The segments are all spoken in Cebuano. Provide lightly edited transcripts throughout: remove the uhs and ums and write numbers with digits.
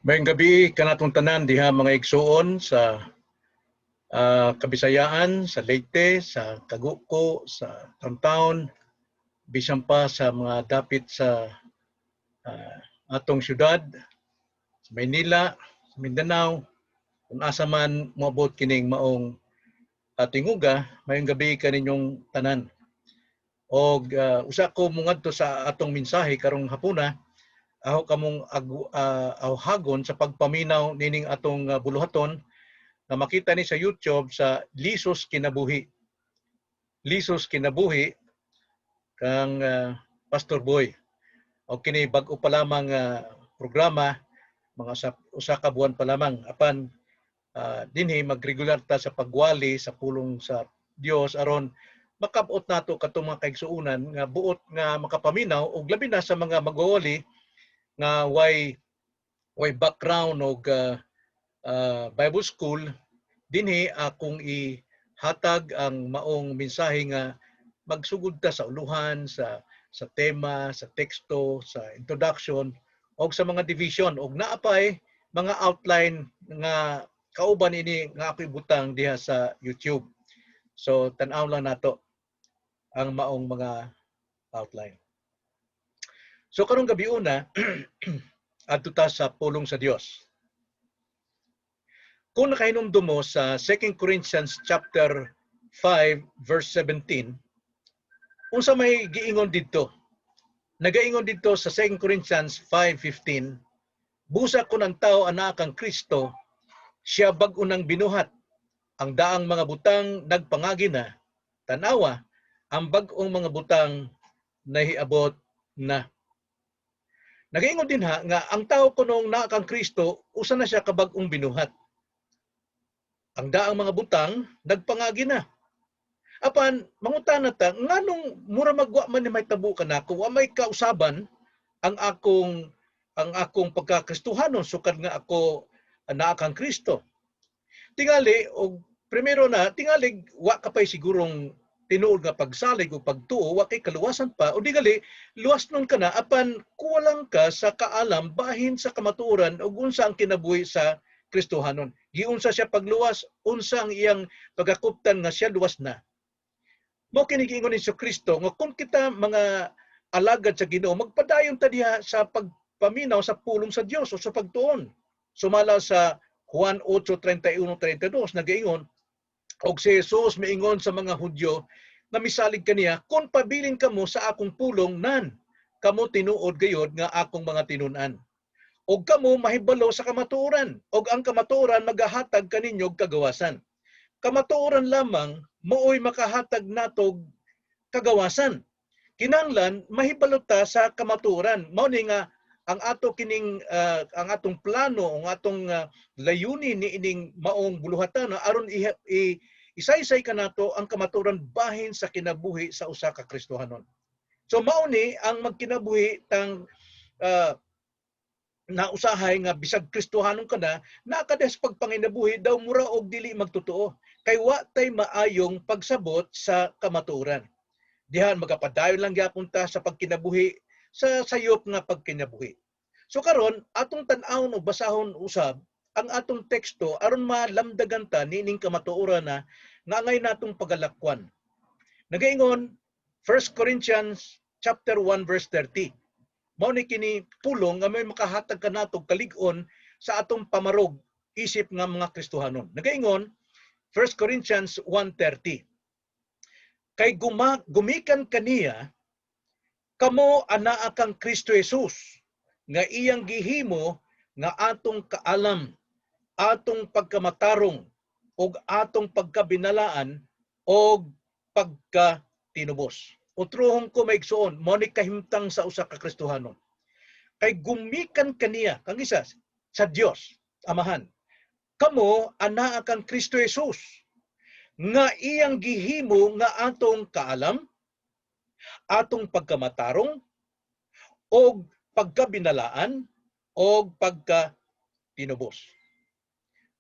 Maayong gabii kanatong tanan diha, mga igsuon sa Kabisayaan, sa Leyte, sa Kaguko, sa Town, bisan pa sa mga dapit sa atong syudad, sa Maynila, sa Mindanao, kung asa man moabot kining maong tinguga, maayong gabii kaninyong tanan. Og usa ko mongadto sa atong mensahe karong hapuna, ako kamong awhagon sa pagpaminaw nining atong buluhaton nga makita ni sa YouTube sa Lisos Kinabuhi. Lisos Kinabuhi kang Pastor Boy. O kini bag-o pa lamang programa, mga sa, usa ka buwan pa lamang, apan dinhi magregular ta sa pagwali sa pulong sa Dios aron makabot nato katong mga kaigsuonan nga buot nga makapaminaw og labi na sa mga magwawali nga way background og Bible school. Dinhi akong ihatag ang maong mensahe nga magsugod ta sa uluhan, sa tema, sa teksto, sa introduction og sa mga division, og naa pay mga outline nga kauban ini nga ako ibutang diha sa YouTube. So tan-aw lang nato ang maong mga outline. So karong gabi una, adto ta sa pulong sa Dios. Kung nakahinumdum mo sa 2 Corinthians chapter 5 verse 17, unsa may giingon didto? Nagaingon didto sa 2 Corinthians 5:15, "Busa kun ang tao anaa kang Kristo, siya bag-o nang binuhat. Ang daang mga butang nagpangagi na. Tanawa, ang bag-ong mga butang nahiabot na." Nagaingon dinha nga ang tao kunong naa kang Kristo, usa na siya ka bag-ong binuhat. Ang daang mga butang nagpangagi na. Apan mangutana ta, nganong mura magwa man ni mahitabo kanako, wa may kausaban ang akong pagkakristohanon sukad nga ako naa kang Kristo? Tingali og primero na tingali wa ka pay sigurong tinuod nga pagsalig o pagtuo, wa kay kaluwasan pa, o digali luwas nun ka na apan kulang ka sa kaalam bahin sa kamatuoran ug unsa ang kinabuhi sa Kristohanon. Giunsa siya pagluwas, unsa ang iyang pagakuptan nga siya luwas na. Mao kini giingon ni Kristo nga kung kita mga alagad sa Ginoo, magpadayon ta diha sa pagpaminaw sa pulong sa Dios o sa pagtuon. Sumala sa Juan 8:31-32, nagaingon, "Og si Jesus miingon sa mga Hudyo nga misalig kaniya, 'Kung pabilin kamo sa akong pulong nan, kamo tinuod gayod nga akong mga tinun-an. Og kamo mahibalo sa kamatuoran, og ang kamatuoran magahatag kaninyo og kagawasan.'" Kamatuoran lamang maoy makahatag natog kagawasan. Kinahanglan mahibalo ta sa kamatuoran. Mao ni nga ang ato kining ang atong plano, ang atong layunin ni ining maong buluhatan aron isaysay kanato ang kamatuoran bahin sa kinabuhi sa usa ka Kristohanon. So mao ni ang magkinabuhi tang na usahay nga bisag Kristohanon ka na, nakades pagpanginabuhi daw mura og dili magtotoo kay wa tay maayong pagsabot sa kamatuoran. Dihan magapadayon lang gyapon ta sa pagkinabuhi sa sayop nga pagkinabuhi. So karon atong tan-awon o basahon usab ang atong teksto aron malamdagan ta niining kamatuoran na nga angay natong pagalakwan. Nagaingon 1 Corinthians chapter 1 verse 30. Mao ni kini pulong nga may makahatag kanato kalig-on sa atong pamarog isip nga mga Kristohanon. Nagaingon 1 Corinthians 1:30, "Kay gumikan kaniya kamo anaa kang Kristo Jesus nga iyang gihimo nga atong kaalam, atong pagkamatarong ug atong pagkabinalaan og pagkatinubos." Otruhon ko, maigsuon, mao ni kahimtang sa usa ka Kristohanon. Kay gumikan kaniya, kang isa sa Dios, Amahan. Kamo anaa kang Kristo Jesus nga iyang gihimo nga atong kaalam, atong pagkamatarong og pagkabinalaan og pagkatinubos.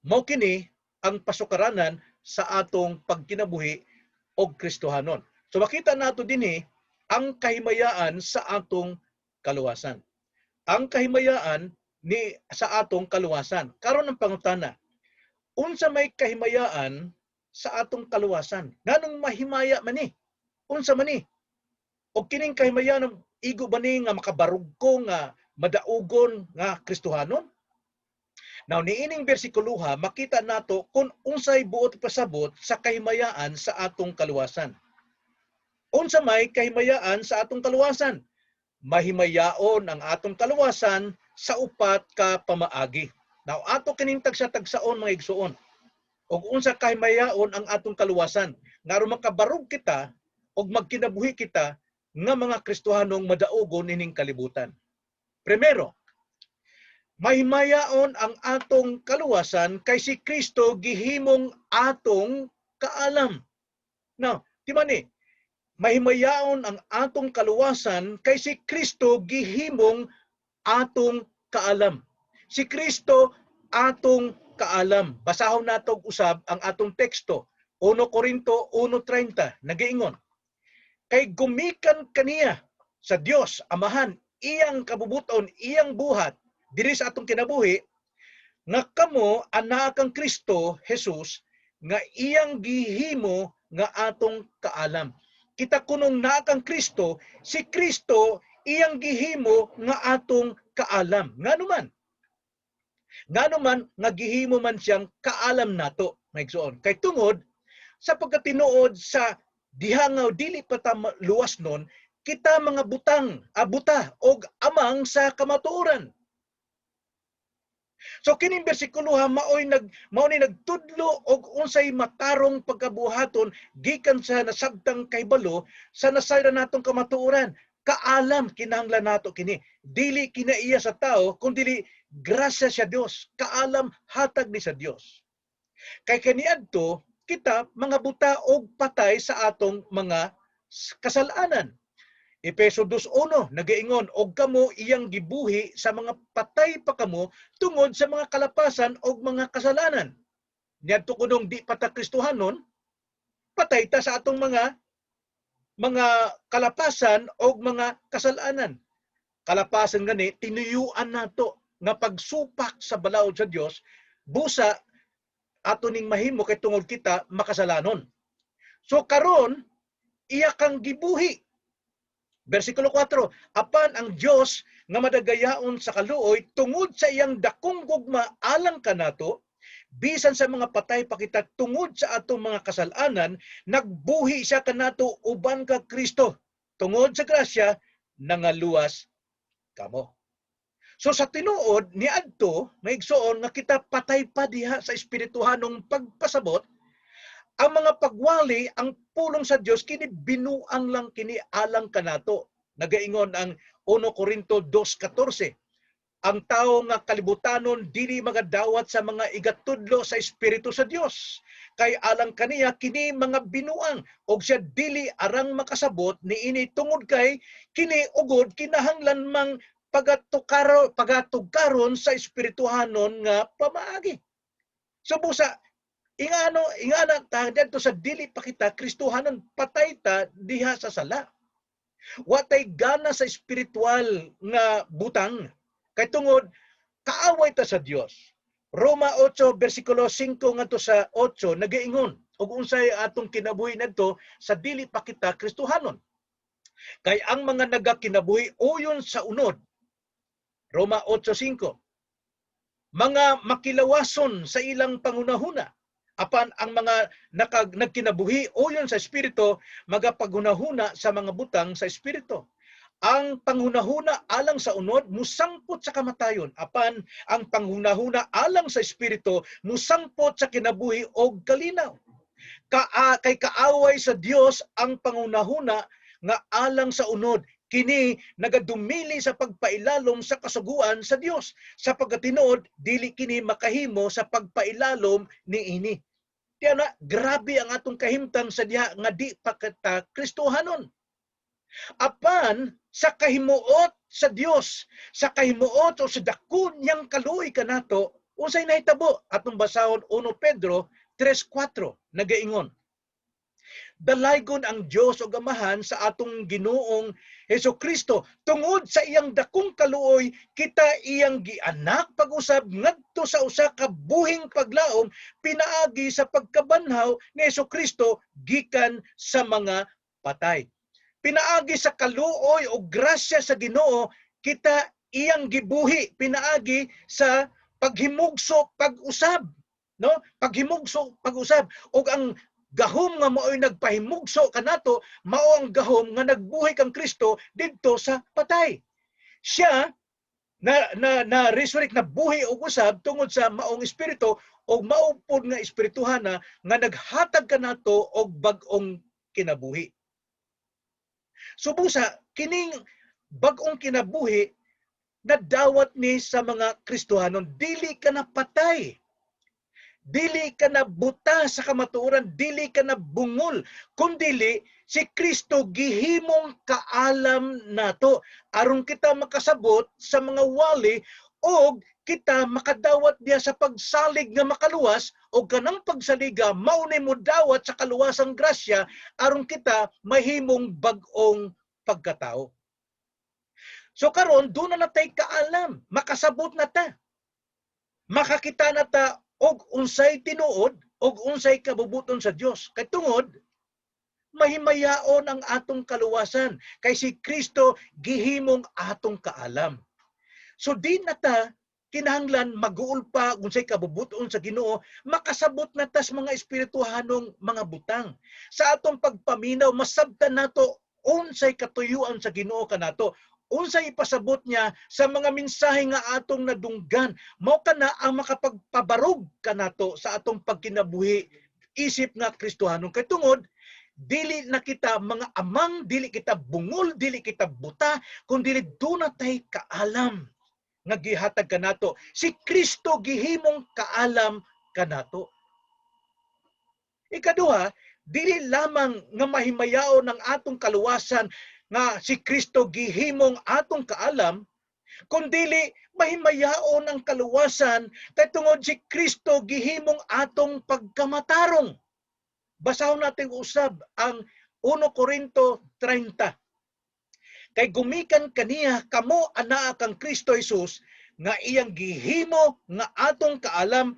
Mao kini ang pasukaranan sa atong pagkinabuhi og Kristohanon. So makita nato dinhi ang kahimayaan sa atong kaluwasan. Ang kahimayaan ni sa atong kaluwasan. Karon, ang pangutana, unsa may kahimayaan sa atong kaluwasan? Nganong mahimaya man ni? Unsa man ni? O kining kahimayaan, igo ba ni nga makabarug ko nga madaugon nga Kristohanon? Now, niining bersikuloha, makita nato kung unsay buot pasabot sa kahimayaan sa atong kaluwasan. Unsa may kahimayaan sa atong kaluwasan? Mahimayaon ang atong kaluwasan sa upat ka pamaagi. Now, ato kining tagsa-tagsaon, mga igsuon. Og unsa kahimayaon ang atong kaluwasan? Ngaro makabarug kita og magkinabuhi kita nga mga Kristohanong madaugon ining kalibutan. Primero, mahimayaon ang atong kaluwasan kay si Kristo gihimong atong kaalam. Now, di ba ni? Mahimayaon ang atong kaluwasan kay si Kristo gihimong atong kaalam. Si Kristo atong kaalam. Basahon nato usab ang atong teksto. 1 Korinto 1:30 nagaingon, "Kay gumikan kaniya sa Dios Amahan iyang kabubuton, iyang buhat diri sa atong kinabuhi nga kamo anaa kang Kristo Jesus nga iyang gihimo nga atong kaalam." Kita kunong naa kang Kristo, si Kristo iyang gihimo nga atong kaalam. Ngano man? Ngano man nga gihimo man siyang kaalam nato, mga igsoon? Kay tungod sa pagkatinuod sa diha nga dili pa ta luwas nun, kita mga butang, abuta og amang sa kamatuoran. So kining bersikulo ha mao ni nagtudlo og unsay matarong pagkabuhaton gikan sa nasabtang kahibalo sa nasayran natong kamatuoran. Kaalam kinahanglan nato kini. Dili kinaiya sa tao kundi grasya sa Dios. Kaalam hatag ni sa Dios. Kay kaniadto kita mga buta og patay sa atong mga kasalanan. Epeso 2:1 nagaingon, "Og kamo iyang gibuhi sa mga patay pa kamo tungod sa mga kalapasan og mga kasalanan." Niadto kunong di pa ta Kristohanon, patay ta sa atong mga kalapasan og mga kasalanan. Kalapasan gani tinuyuan nato nga pagsupak sa balaod sa Dios, busa ato ning mahimo kay tungod kita makasalanon. So karon iya kang gibuhi. Versikulo 4, "Apan ang Dios nga madagayaon sa kaluoy tungod sa iyang dakong gugma alang kanato, bisan sa mga patay pa kita tungod sa atong mga kasalanan, nagbuhi siya kanato uban ka Kristo. Tungod sa grasya nangaluwas kamo." So sa tinuod niadto, mga igsoon, nga kita patay pa diha sa espirituhanong pagpasabot, ang mga pagwali, ang pulong sa Dios kini binuang lang kini alang kanato. Nagaingon ang 1 Korinto 2:14, "Ang tao nga kalibutanon dili magadawat sa mga igatudlo sa espiritu sa Dios kay alang kaniya kini mga binuang og siya dili arang makasabot niini tungod kay kini ugod kinahanglan mang pagatugkaron sa espirituhanon nga pamaagi." So busa ingano ingana ta didto sa dili pa kita Kristohanon, patay ta diha sa sala. Watay gana sa espiritual nga butang kay tungod kaaway ta sa Dios. Roma 8 bersikulo 5 ngadto sa 8 nagaingon og unsay atong kinabuhi ngadto sa dili pa kita Kristohanon. "Kay ang mga nagakinabuhi uyon sa unod," Roma 8:5, "mga makilawason sa ilang pangunahuna. Apan ang mga nagkinabuhi uyon sa espiritu magapaghunahuna sa mga butang sa espiritu. Ang panghunahuna alang sa unod musangpot sa kamatayon, apan ang panghunahuna alang sa espiritu musangpot sa kinabuhi og kalinaw. Kay kaaway sa Dios ang panghunahuna nga alang sa unod. Kini nagadumili sa pagpailalom sa kasuguan sa Dios. Sa pagkatinuod dili kini makahimo sa pagpailalom niini." Tiyan na, grabe ang atong kahimtang sa diha nga di pa kita Kristohanon. Apan sa kahimuot sa Dios, sa kahimuot o sa dako niyang kaluoy kanato, unsay nahitabo? Atong basahon 1 Pedro 3:4, nagaingon, "Dalaygon ang Dios ug Amahan sa atong Ginoong Hesus Kristo, tungod sa iyang dakong kaluoy, kita iyang gianak pag-usab ngadto sa usa ka buhing paglaom pinaagi sa pagkabanhaw ni Hesus Kristo gikan sa mga patay. Pinaagi sa kaluoy o grasya sa Ginoo, kita iyang gibuhi pinaagi sa paghimugso pag-usab, no? Paghimugso pag-usab, ug ang gahom nga mao'y nagpahimugso kanato, mao ang gahom nga nagbuhi kang Kristo didto sa patay. Siya na na na resurrect, na buhi og usab tungod sa maong espiritu, og mao pod nga espirituhana nga naghatag kanato og bag-ong kinabuhi. So busa kining bag-ong kinabuhi nadawat ni sa mga Kristohanon. Dili ka na patay. Dili ka na buta sa kamatuoran, dili ka na bungol, kundili si Kristo gihimong kaalam nato aron kita makasabot sa mga wali og kita makadawat diya sa pagsalig nga makaluwas, og kanang pagsaliga mao ni modawat sa kaluwasang grasya aron kita mahimong bag-ong pagkatao. So karon duna na tay kaalam, makasabot na ta. Makakita na ta og unsay tinuod og unsay kabubuton sa Dios. Kay tungod mahimayaon ang atong kaluwasan kay si Kristo gihimong atong kaalam. So di na ta kinahanglan maguol pa unsay kabubuton sa Ginoo, makasabot na tas mga espirituhanong mga butang. Sa atong pagpaminaw, masabtan nato unsay katuyuan sa Ginoo kanato, unsay ipasabot niya sa mga mensahe nga atong nadunggan. Mao kana ang makapagpabarog kanato sa atong pagkinabuhi isip nga Kristohanon, kay tungod dili na kita mga amang, dili kita bungol, dili kita buta, kun dili duna tay kaalam nga gihatag kanato. Si Kristo gihimong kaalam kanato. Ikaduha, dili lamang nga mahimayaon ang atong kaluwasan nga si Kristo gihimong atong kaalam, kundili mahimayaon ang kaluwasan kay tungod si Kristo gihimong atong pagkamatarong. Basahon natin usab ang 1 Korinto 30. Kay gumikan kaniya kamo anaa kang Kristo Jesus nga iyang gihimo nga atong kaalam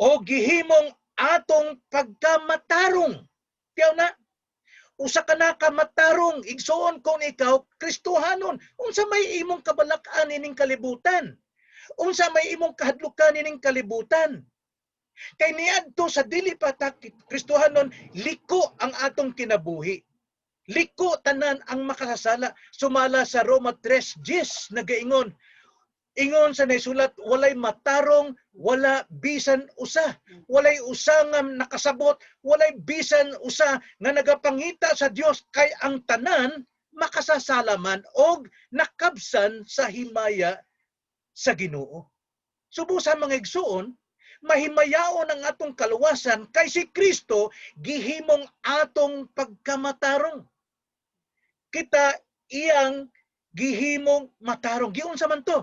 o gihimong atong pagkamatarong. Tiyaw na, usa ka na ka matarong, igsoon, kung ikaw Kristohanon. Unsa may imong kabalak-an ining kalibutan? Unsa may imong kahadlukan ining kalibutan? Kay niadto sa dili pa ta Kristohanon, liko ang atong kinabuhi. Liko tanan ang makasasala. Sumala sa Roma 3:10, nagaingon, ingon sa naisulat, walay matarong, wala bisan usa. Walay usa nga nakasabot, walay bisan usa nga nagapangita sa Dios, kay ang tanan makasasala man og nakabsan sa himaya sa Ginoo. Subo sa mga igsuon, mahimayaon ang atong kaluwasan kay si Kristo gihimong atong pagkamatarong. Kita iyang gihimong matarong. Giunsa man to?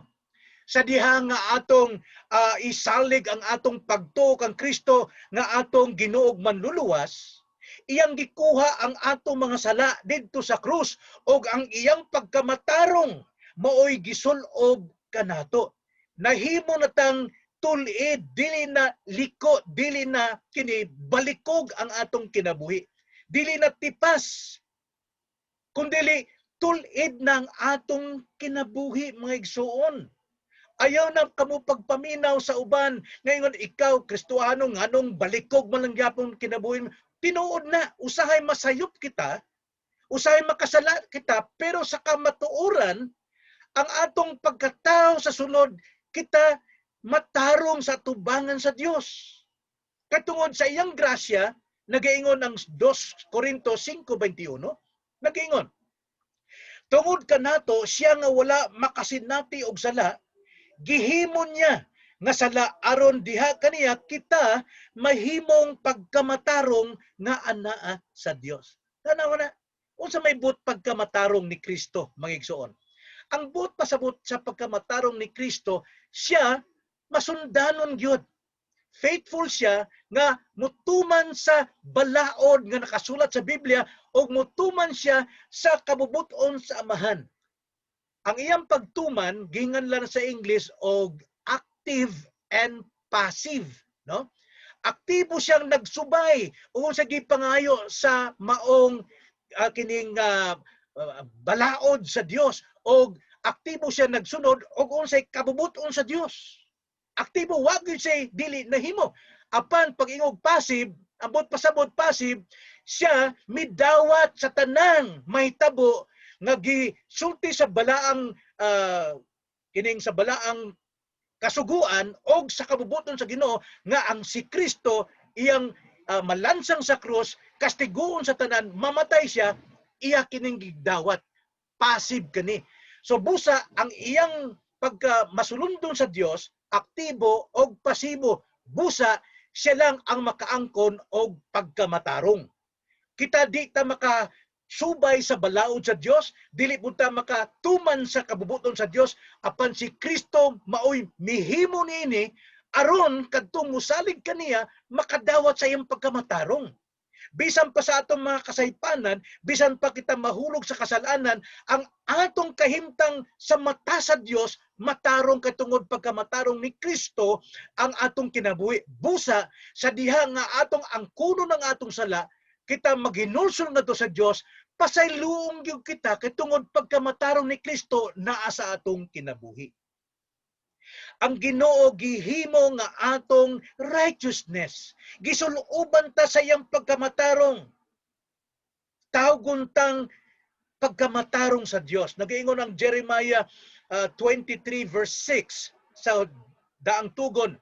Sa diha nga atong isalig ang atong pagtuo kang Kristo nga atong Ginoo ug Manluluwas, iyang gikuha ang atong mga sala didto sa krus ug ang iyang pagkamatarong maoy gisul-ob kanato. Nahimo na tang tul-id, dili na liko, dili na kini balikog ang atong kinabuhi. Dili na tipas, kundili tul-id na ang atong kinabuhi, mga igsuon. Ayaw na kamo pagpaminaw sa uban. Ngayon, ikaw, Kristohano, nganong balikog man lang gyapon kinabuhi mo? Tinuod na, usahay masayop kita, usahay makasala kita, pero sa kamatuoran, ang atong pagkatao sa sulod, kita matarong sa tubangan sa Dios. Katungod sa iyang grasya, nagaingon ang 2 Korinto 5:21, nagaingon, "Tungod kanato, siya nga wala makasinati og sala, gihimo niya nga sala aron diha kaniya kita mahimong pagkamatarong nga anaa sa Dios." Tanawa na, unsa may buot pagkamatarong ni Kristo, mga igsoon? Ang buot pasabot sa pagkamatarong ni Kristo, siya masundanon gyud. Faithful siya nga mutuman sa balaod nga nakasulat sa Biblia ug mutuman siya sa kabubuton sa Amahan. Ang iyang pagtuman ginganlan sa English og active and passive, no? Aktibo siyang nagsubay ug sa gipangayo sa maong kining balaod sa Dios og aktibo siya nagsunod og unsay kabubuton sa Dios. Aktibo, wa gyud siya dili nahimo. Apan pag ingog passive, ambot pasabot, passive siya, midawat sa tanang mahitabo nga gisulti sa balaang kining sa balaang kasuguan og sa kabubuton sa Ginoo nga ang si Kristo iyang malansang sa krus, kastiguon sa tanan, mamatay siya, iya kining gidawat. Passive kani. So busa ang iyang pagka masulundon sa Dios, aktibo og pasibo. Busa siya lang ang makaangkon og pagkamatarong. Kita, di ta maka subay sa balaod sa Dios, dili pud ta makatuman sa kabubuton sa Dios, apan si Kristo maoy mihimo niini aron kadtong musalig kaniya makadawat sa iyang pagkamatarong. Bisan pa sa atong mga kasaypanan, bisan pa kita mahulog sa kasalanan, ang atong kahimtang sa mata sa Dios matarong kay tungod pagkamatarong ni Kristo ang atong kinabuhi. Busa sa diha nga atong angkunon ng atong sala, kita maghinulsol ngadto sa Dios, pasayloon gyud kita kay tungod pagkamatarong ni Kristo naa sa atong kinabuhi. Ang Ginoo gihimo nga atong righteousness. Gisuluoban ta sa iyang pagkamatarong. Tawgon tang pagkamatarong sa Dios. Nagaingon ang Jeremiah 23 verse 6 sa Daang Tugon.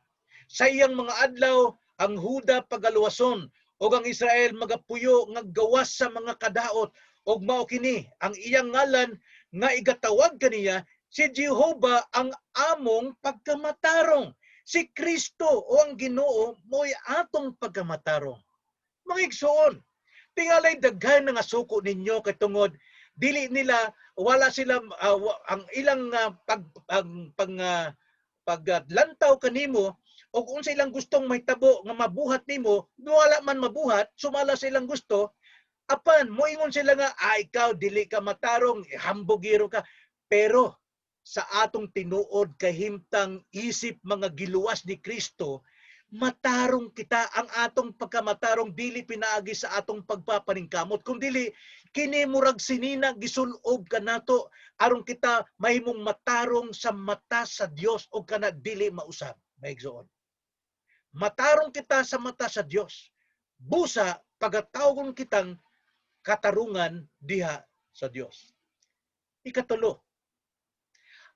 "Sa iyang mga adlaw ang Huda pagaluwason ug ang Israel magapuyo nga gawas sa mga kadaot, ug mao kini ang iyang ngalan nga igatawag kaniya, si Jehova ang among pagkamatarong." Si Kristo o ang Ginoo mo'y atong pagkamatarong. Mga igsoon, tingalay daghan nga suko ninyo kay tungod dili nila, wala sila ang ilang pag ang pang paglantaw kanimo o kung sa ilang gustong mahitabo nga mabuhat nimo, wala man mabuhat sumala sa ilang gusto. Apan moingon sila nga, "Ah, ikaw dili ka matarong, hambugiro ka." Pero sa atong tinuod kahimtang isip mga giluwas ni Kristo, matarong kita. Ang atong pagkamatarong dili pinaagi sa atong pagpapaningkamot, kung dili kini murag sinina gisulob kanato aron kita mahimong matarong sa mata sa Dios o kana dili mausab. Mga igsoon, matarong kita sa mata sa Dios. Busa pagatawgon kitang katarungan diha sa Dios. Ikatulo,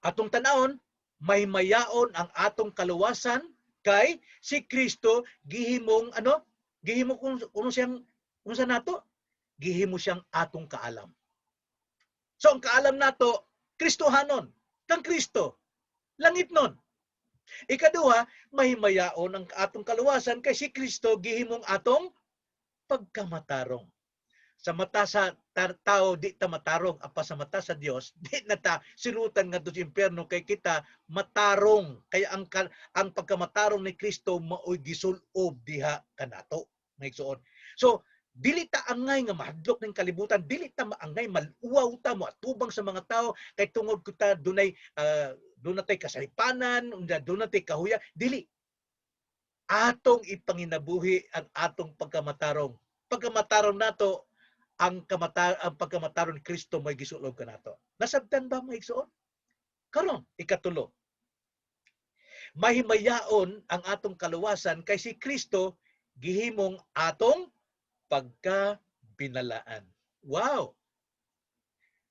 atong tanawon, mahimayaon ang atong kaluwasan kay si Kristo gihimong ano? Gihimo kung kuno siyang unsa nato? Gihimo siyang atong kaalam. So ang kaalam nato Kristohanon, kang Kristo, langit nun. Ikaduha, mahimayaon ang atong kaluwasan kay si Kristo gihimong atong pagkamatarong. Sa mata sa tao di ta matarong, apa sa mata sa Dios di na ta silutan ngadto sa impyerno kay kita matarong, kaya ang pagkamatarong ni Kristo maoy gisulob diha kanato, mga igsoon. So dili ta angay nga mahadlok ning kalibutan, dili ta maangay maluwaw ta mo atubang sa mga tao kay tungod kita dunay dunay kasaypanan, dunay kahuya. Dili, atong ipanginabuhi ang atong pagkamatarong. Pagkamatarong nato ang pagkamatarong ni Kristo may gisulob kanato. Nasabtan ba, mga igsoon? Karon, ikatulo. Mahimayaon ang atong kaluwasan kay si Kristo gihimong atong pagkabinalaan. Wow!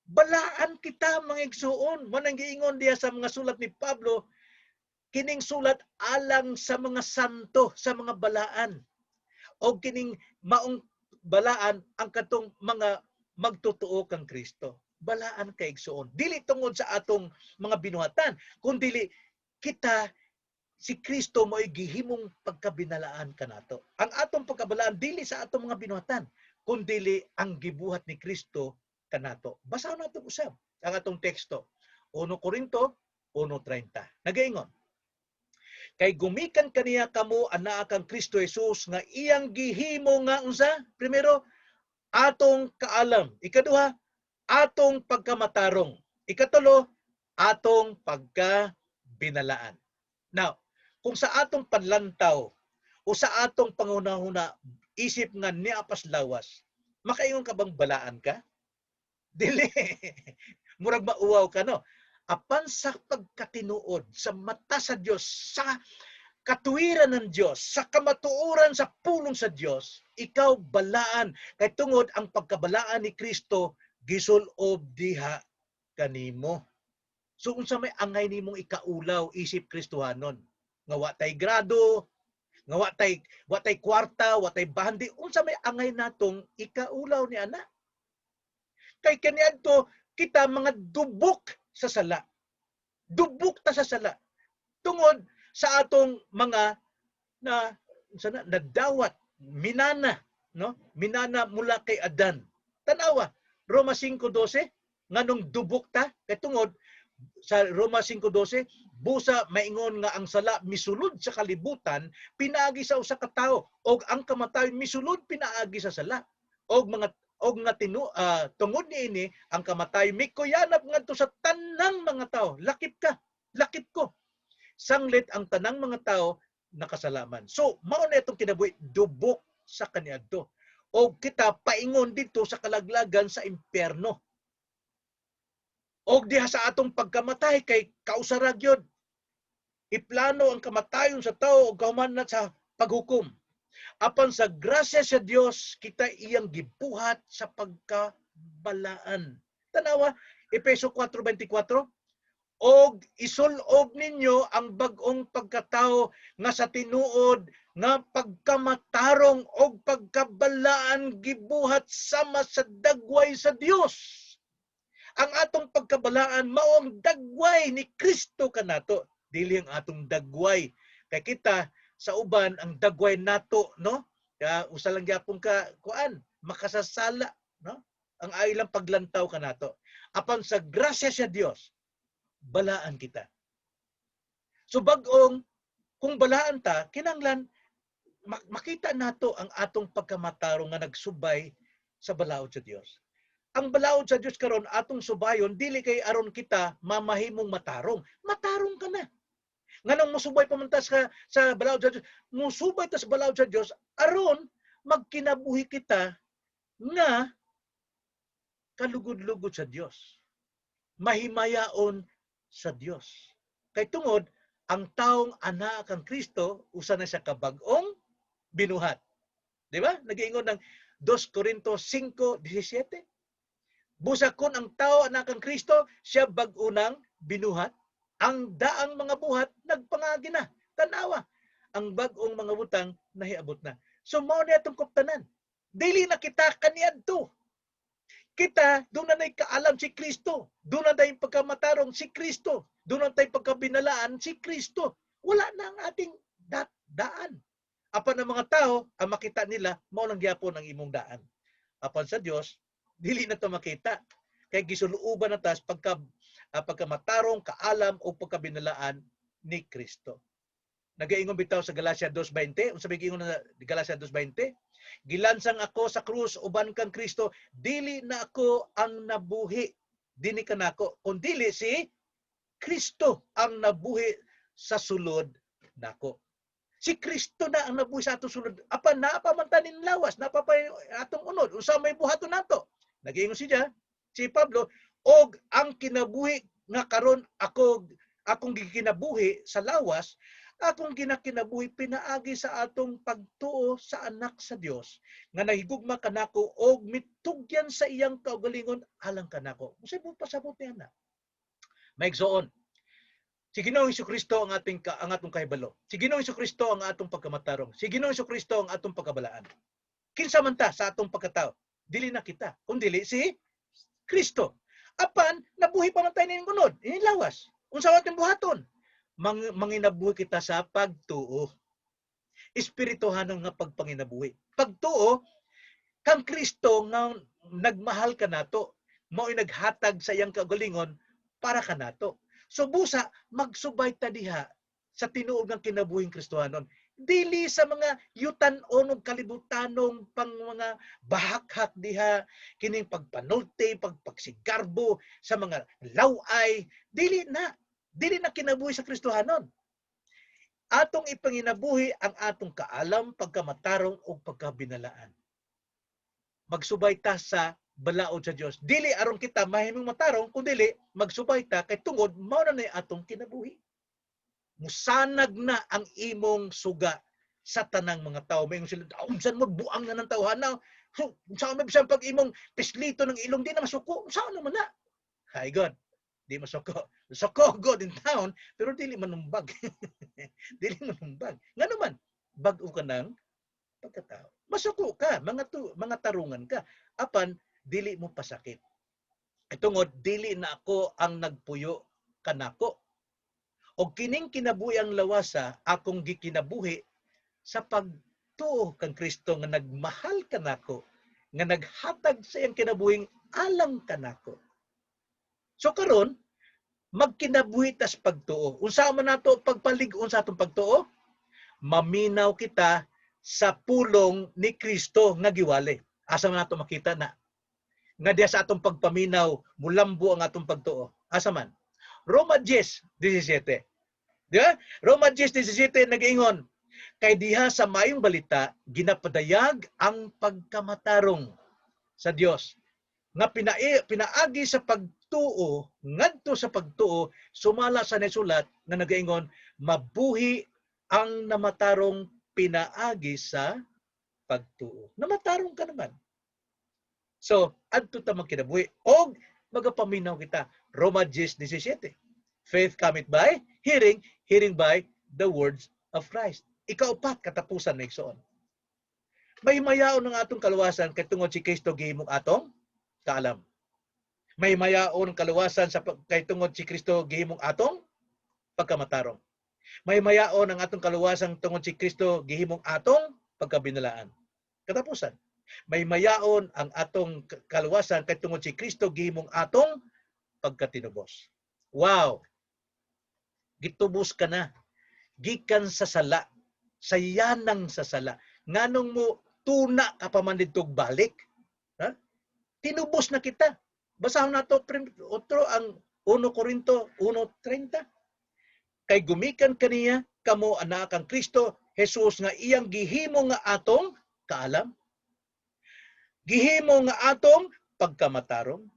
Balaan kita, mga igsoon. Manang giingon diya sa mga sulat ni Pablo, kining sulat alang sa mga santo, sa mga balaan. O kining maong balaan ang katong mga magtotoo kang Kristo. Balaan kay igsoon. Dili tungod sa atong mga binuhatan, kundi kita si Kristo mo'y gihimong pagkabinalaan kanato. Ang atong pagkabalaan dili sa atong mga binuhatan, kundi ang gibuhat ni Kristo kanato. Basahon nato usab ang atong teksto. 1 Korinto 1:30. Nagaingon, Kay gumikan kaniya kamo anaa kang Kristo Jesus nga iyang gihimo nga unsa? Primero, atong kaalam. Ikaduha, atong pagkamatarong. Ikatulo, atong pagkabinalaan. Now, kung sa atong panlantaw o sa atong pangunahuna isip nga naa pas lawas, makaingon ka bang balaan ka? Dili. Murag mauwaw ka, no? Apan sa pagkatinuod, sa mata sa Dios, sa katuwiran ng Dios, sa kamatuoran sa pulong sa Dios, ikaw balaan kay tungod ang pagkabalaan ni Kristo gisulob diha kanimo. So unsa may angay nimong ikaulaw isip Kristohanon? Nga wa tay grado, nga wa tay kwarta, wa tay bahandi, unsa may angay natong ikaulaw ni ana? Kay kaniadto kita mga dubok sa sala. Dubok ta sa sala. Tungod sa atong mga na sana nadawat, minana, no? Minana mula kay Adan. Tanawa, Roma 5:12, nganong dubok ta kay tungod sa Roma 5:12, busa maingon nga ang sala misulod sa kalibutan pinaagi sa usa ka tawo og ang kamatayon misulod pinaagi sa sala og mga og nga tungod niini ang kamatayon mikuyanap ngadto sa tanang mga tao, lakip ka, lakip ko, sanglit ang tanang mga tao nakasalaman. So mao na itong kinabuhi, dubok sa kaniadto og kita paingon dito sa kalaglagan, sa impyerno. Og diha sa atong pagkamatay, kay kausara gyud iplano ang kamatayon sa tao ug kahuman na sa paghukom. Apan sa grasya sa Dios kita iyang gibuhat sa pagkabalaan. Tanawa, Efeso 4:24, og isulob ninyo ang bag-ong pagkatao nga sa tinuod nga pagkamatarong og pagkabalaan gibuhat sama sa dagway sa Dios. Ang atong pagkabalaan mao ang dagway ni Kristo kanato, dili ang atong dagway. Kay kita sa uban ang dagway nato, no? Kaya usa lang gyapon ka kuan, makasasala, no? Ang ilang paglantaw kanato. Apan sa grasya sa Dios, balaan kita. So bag-ong kung balaan ta, kinanglan makita nato ang atong pagkamatarong nga nagsubay sa balaod sa Dios. Ang balaod sa Dios karon atong subayon dili kay aron kita mamahimong matarong. Matarong ka na. Nganong mosubay pa man ta sa balaod sa Dios? Musubay ta sa balaod sa Dios aron magkinabuhi kita nga kalugod-lugod sa Dios. Mahimayaon sa Dios. Kay tungod ang taong anaa kang Kristo usa na siya ka bag-ong binuhat. Di ba? Nagiingon ng 2 Corinto 5:17. Busa kon ang tao anaa kang Kristo, siya bag-o nang binuhat. Ang daang mga buhat nagpangagi na. Tanawa, ang bag-ong mga butang nahiabot na. So mao na atong kuptanan. Dili na kita kaniadto. Kita, duna na'y kaalam, si Kristo. Duna na'y pagkamatarong, si Kristo. Duna na'y pagkabinalaan, si Kristo. Wala na ang ating daan. Apan ang mga tao, ang makita nila, mao lang gyapon ang imong daan. Apan sa Dios, dili na to makita. Kay gisuluoban na tas pagkamatarong, kaalam o pagkabinalaan ni Kristo. Nagaingon bitaw sa Galatia 2:20, unsa may giingon na Galatia 2:20? Gilansang ako sa krus uban kang Kristo, dili na ako ang nabuhi dinhi kanako, kundili si Kristo ang nabuhi sa sulod nako. Si Kristo na ang nabuhi sa atong sulod. Apan naa pa man ta ning lawas, naa pa atong unod. Unsa may buhaton nato? Nagiingon siya, si Pablo, og ang kinabuhi nga karon ako akong gikinabuhi sa lawas, akong ginakinabuhi pinaagi sa atong pagtuo sa Anak sa Dios nga nahigugma kanako og mitugyan sa iyang kaugalingon alang kanako. Unsay mo pasabot niya na? Maigsoon, si Ginoong Kristo ang atong kahibalo. Si Ginoong Kristo ang atong pagkamatarong. Si Ginoong Kristo ang atong pagkabalaan. Kinsa man ta sa atong pagkatao? Dili na kita, kundili si Kristo. Apan nabuhi pa man tayo ning unod, ining lawas. Unsa atong buhaton? Manginabuhi kita sa pagtuo. Espirituhanon nga pagpanginabuhi. Pagtuo kang Kristo nga nagmahal kanato, mao'y naghatag sa iyang kaugalingon para kanato. So busa magsubay ta diha Sa tinuod nga kinabuhing Kristohanon. Dili sa mga yutan-on ug kalibutanong pang mga bahakhak diha, kining pagpanulti, pagpagsigarbo sa mga laway, dili na. Dili na kinabuhi sa Kristohanon. Atong ipanginabuhi ang atong kaalam, pagkamatarong ug pagkabinalaan. Magsubay ta sa balaod sa Dios. Dili aron kita mahimong matarong, kun dili magsubay ta kay tungod mao na nay atong kinabuhi. Musanag na ang imong suga sa tanang mga tao. May sila, "Unsan mo, buang na ng tawhana. So, unsa man bisan pag imong pislito ng ilong, di na masuko. Unsa naman na?" Hi God. Di masuko. Suko God in town, pero dili manumbag. Dili manumbag. Nga naman, bag-o ka ng pagkatao. Masuko ka, mga tarungan ka. Apan, dili mo pasakit. Tungod, dili na ako ang nagpuyo kanako. O kining kinabuhi ang lawasa, akong gikinabuhi sa pagtuo kang Kristo nga nagmahal kanako, nga naghatag sa iyang kinabuhing alang kanako. So karon, magkinabuhi tas pagtuo. Unsa man nato pagpalig-on sa atong pagtuo? Maminaw kita sa pulong ni Kristo nga giwali. Asa man nato makita na? Nga diya sa atong pagpaminaw, mulambo ang atong pagtuo. Asa man? Roma 10:17. Di ba? Roma 10:17 nag-ingon, "Kay diha sa maayong balita, ginapadayag ang pagkamatarong sa Dios nga pinaagi sa pagtuo ngadto sa pagtuo, sumala sa nasulat nga nagaingon, mabuhi ang namatarong pinaagi sa pagtuo." Namatarong ka naman. So, adto ta magkinabuhi og magapaminaw kita. Roma 10:17. Faith cometh by hearing, hearing by the words of Christ. Ikaupat, katapusan na, igsoon. May mayaon ng atong kaluwasan kay tungod si Kristo gihimong atong kaalam. May mayaon ang kaluwasan kay tungod si Kristo gihimong atong pagkamatarong. May mayaon ang atong kaluwasan tungod si Kristo gihimong atong pagkabinalaan. Katapusan. May mayaon ang atong kaluwasan kay tungod si Kristo gihimong atong pagkatinubos. Wow! Gitubos ka na. Gikan sa sala. Sa yanang sa sala. Nganong mo tuna ka pa man didtog balik? Ha? Tinubos na kita. Basahon nato otro ang 1 Corinto 1:30. "Kay gumikan kaniya kamo anaa kang Kristo Jesus nga iyang gihimo nga atong kaalam, gihimo nga atong pagkamatarong,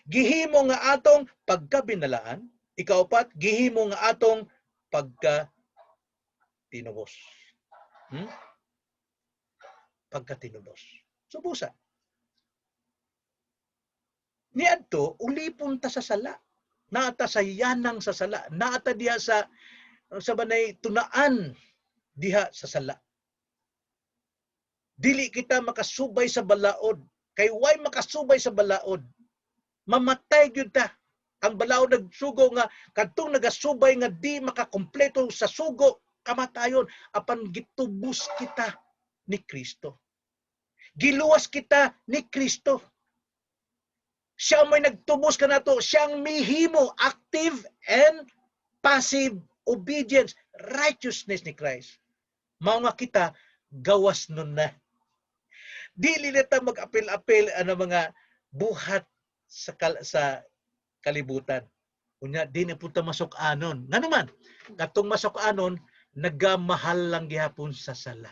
gihimo nga atong pagkabinalaan, ikaupat, gihimo nga atong pagka tinubos." Pagkatinubos. Subusa. Niadto, ulipon ta sa sala. Naata sa yanang sa sala. Naata diha sa banay tunaan diha sa sala. Dili kita makasubay sa balaod. Kay way makasubay sa balaod. Mamatay gyud ta. Ang balaod nagsugo nga kadtong nagasubay nga di makakompleto sa sugo, kamatayon, apan gitubos kita ni Kristo. Giluwas kita ni Kristo. Siya may nagtubos kanato, siyang mihimo active and passive obedience, righteousness ni Christ. Mao nga kita gawas nun na. Dili na ta mag-apil-apil ano mga buhat sa kalibutan. Unya di na punta masuk-anon. Ngano man, katong masuk-anon nagamahal lang gihapon sa sala.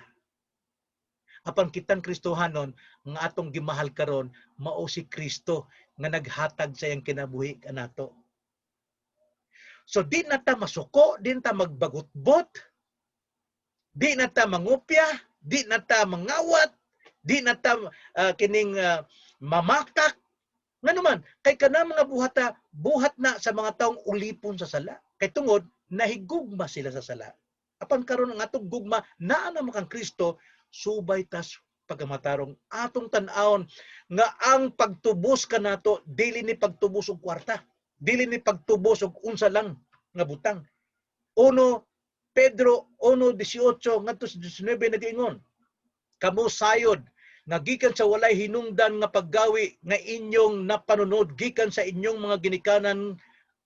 Apan kitang Kristohanon nga atong gimahal karon mao si Kristo nga naghatag sa iyang kinabuhi kanato. So di na ta masuko, di na ta magbagutbot, di na ta mangupya, di na ta mangawat, di na ta kining mamakak. Ngano man, kay kana mga buhata, buhat na sa mga taong ulipon sa sala. Kay tungod nahigugma sila sa sala. Apan karon ang atong gugma naa na kang Kristo, subay tas pagkamatarong. Atong tan-awon nga ang pagtubos kanato dili ni pagtubos og kwarta, dili ni pagtubos og unsa lang nga butang. 1 Pedro 1:18 ngadto sa 19 nagaingon, "Kamo sayod nga gikan sa walay hinungdan nga paggawi nga inyong napanunod gikan sa inyong mga ginikanan,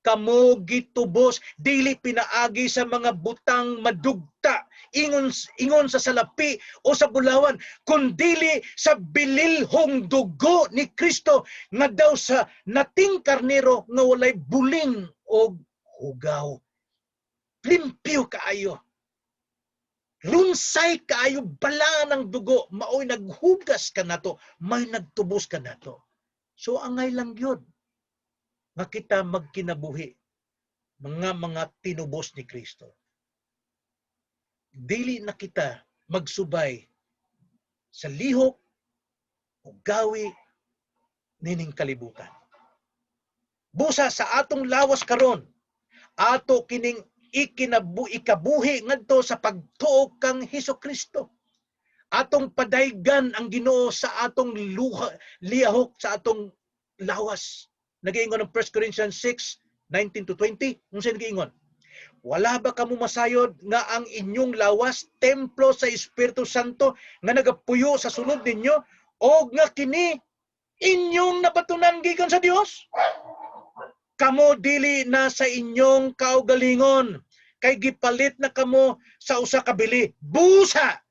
Kamo gitubos dili pinaagi sa mga butang madugta ingon ingon sa salapi o sa bulawan, kundili sa bililhong dugo ni Kristo nga daw sa nating karnero nga walay buling og hugaw. Limpyo kaayo. Lunsay kaayo, balaan ang dugo, maoy naghugas kanato, may nagtubos kanato. So angay lang gyud nga kita magkinabuhi mga tinubos ni Kristo. Dili na kita magsubay sa lihok o gawi nining kalibutan. Busa sa atong lawas karon, ato kining ikabuhi ngadto sa pagtuo kang Hesus Kristo. Atong padaygan ang Ginoo sa atong luha, lihok sa atong lawas. Nagaingon ang 1 Corinthians 6, 19 to 20. Unsa nagaingon? "Wala ba kamo masayod nga ang inyong lawas templo sa Espiritu Santo nga nagapuyo sa sulod ninyo o nga kini inyong nabatunan gikan sa Dios? Kamo dili na sa inyong kaugalingon kay gipalit na kamo sa usa ka bili. Busa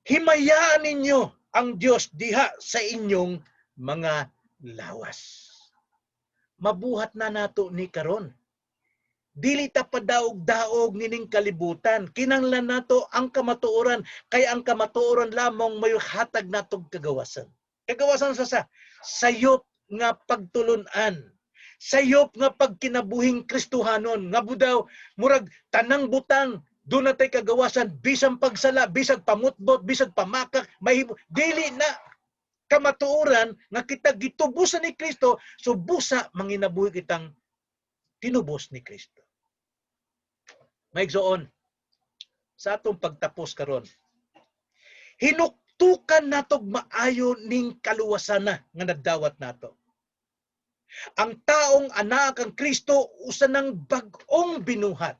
himayaan ninyo ang Dios diha sa inyong mga lawas." Mabuhat na nato ni karon. Dili ta padaog-daog nining kalibutan. Kinanglan nato ang kamatuoran kay ang kamatuoran lamang may hatag natog kagawasan. Kagawasan sa sayop nga pagtulun-an. Sayop nga pagkinabuhing Kristohanon nga budaw murag tanang butang duna tay kagawasan, bisan pagsala, bisag pamutbot, bisag pamakak, mahimo. Dili na. Kamatuoran nga kita gitubusan ni Kristo, so busa manginabuhi kitang tinubos ni Kristo. Maigsoon, sa atong pagtapos karon, hinuktukan natog maayo ning kaluwasan na nga nadawat nato. Ang taong anak kang Kristo usa ng bag-ong binuhat.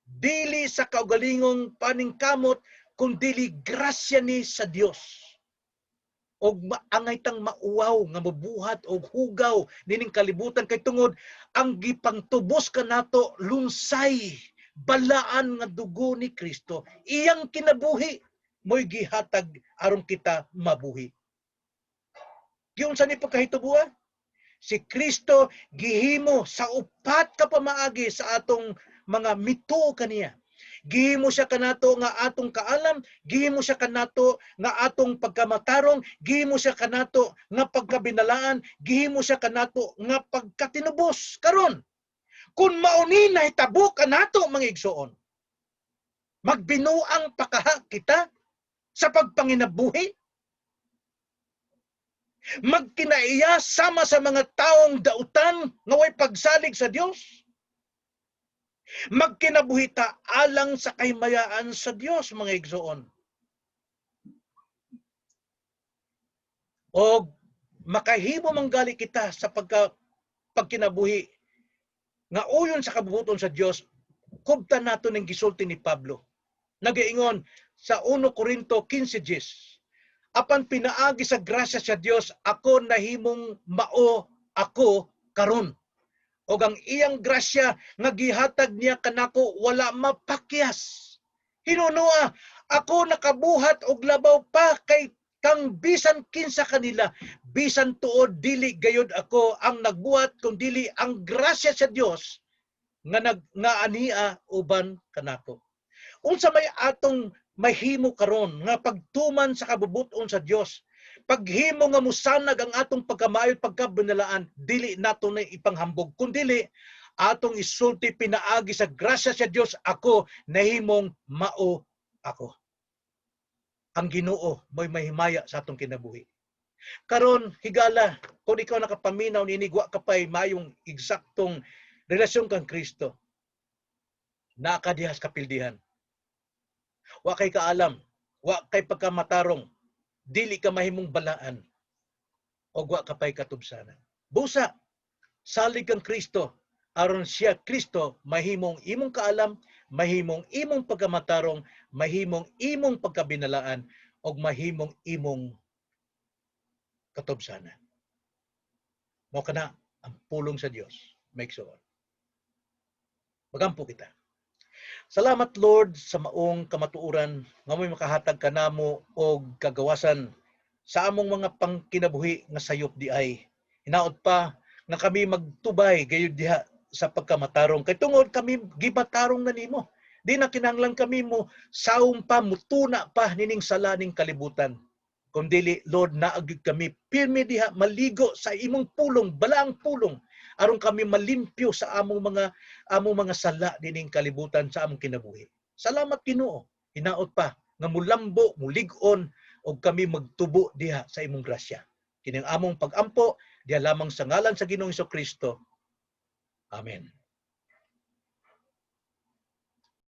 Dili sa kaugalingong paningkamot kun dili grasya ni sa Dios. Og maangay tang mauwaw nga mabuhat og hugaw nining kalibutan kay tungod ang gipangtubos kanato lunsay, balaan nga dugo ni Kristo. Iyang kinabuhi mo'y gihatag aron kita mabuhi. Giunsa ni pagkahitubua? Si Kristo gihimo sa upat ka pamaagi sa atong mga mituo kaniya. Gihimo siya kanato nga atong kaalam, gihimo siya kanato nga atong pagkamatarong, gihimo siya kanato nga pagkabinalaan, gihimo siya kanato nga pagkatinubos. Karon, kung mauni nahitabo kanato, mga igsoon, magbinuang pakaha kita sa pagpanginabuhi? Magkinaiya sama sa mga taong dautan nga way pagsalig sa Dios? Magkinabuhi ta alang sa kahimayaan sa Dios, mga igsoon. O makahimo manggali kita sa pagkinabuhi nga uyon sa kabubuton sa Dios, kubtan nato ning gisulti ni Pablo. Nagaingon sa 1 Korinto 15:10, "Apan pinaagi sa grasya sa Dios ako nahimong mao ako karon. Og ang iyang grasya nga gihatag niya kanako wala mapakyas. Hinunoa, ako nakabuhat og labaw pa kay kang bisan kinsa kanila, bisan tuod dili gayod ako ang nagbuhat kun dili ang grasya sa Dios nga nag nga ania uban kanako." Unsa may atong mahimo karon nga pagtuman sa kabubuton sa Dios? Paghimo nga musanag ang atong pagkamayo, pagkabinalaan, dili nato na ipanghambog kun dili atong isulti, "Pinaagi sa grasya sa Dios ako nahimong mao ako." Ang Ginoo mo'y mahimaya sa atong kinabuhi. Karon higala, kung ikaw nakapaminaw niini, wa ka pay mayong eksaktong relasyon kang Kristo, naa ka diha sa kapildihan. Wa kay kaalam, wa kay pagkamatarong, dili ka mahimong balaan, og wa ka pay katubsanan. Busa, salig kang Kristo, aron siya Kristo mahimong imong kaalam, mahimong imong pagkamatarong, mahimong imong pagkabinalaan, og mahimong imong katubsanan. Mao kana ang pulong sa Dios. Mga igsoon. Magampo kita. Salamat, Lord, sa maong kamatuoran nga mo'y makahatag kanamo og kagawasan sa among mga pangkinabuhi nga sayop diay. Hinaot pa nga kami magtubay gayud diha sa pagkamatarong kay tungod kami gimatarong na nimo. Di na kinahanglan kami mo sawom pa, mutuna pa nining sala ning kalibutan. Kung dili, Lord, naa gyud kami pirmi diha maligo sa imong pulong, balaang pulong, aron kami malimpyo sa among mga sala nining kalibutan sa among kinabuhi. Salamat, Ginoo. Hinaot pa nga mulambo, mulig-on og kami magtubo diha sa imong grasya. Kining among pagampo diha lamang sa ngalan sa Ginoong Kristo. Amen.